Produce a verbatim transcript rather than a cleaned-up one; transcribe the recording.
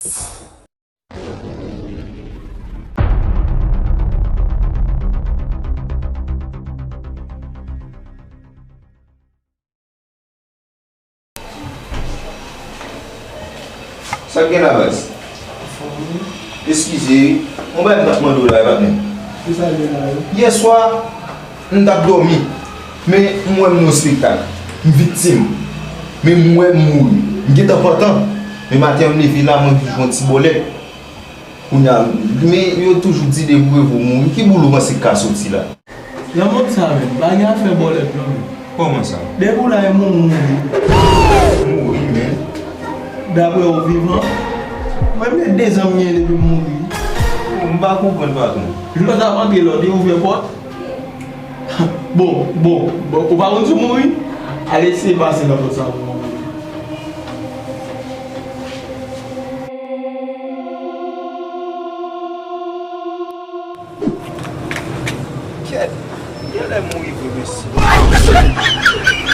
Sa k gen la, baz? Eskize wi. Yon bagay m t ap mande w la, patnè. Kisa l gen la, wi? Yè swa, m t ap dòmi. Men m wè m nan yon espektak. M viktim. Men m wè m mouri. M gentan pantan. Men maten an m leve la, mwen jwe yon ti bòlèt. Kounye a, men yo toujou di depi w reve w mouri, ki boul ou panse k ka soti la? Nan mond sa menm, pa gen afè bòlèt non menm. Kòman sa? Depi w la e mouri, mouri. Mouri, men. Daprè w vivan? Mwen, men de zan m gen depi m mouri. M pa konprann, patwon. Lòt ap antre, lòt li ouvè pòt. Bon, bon, bon, ou pa konn si w mouri? Al eseye pase nan pòt sa pou mwen. Kèt, genlè mouri vre, mesye.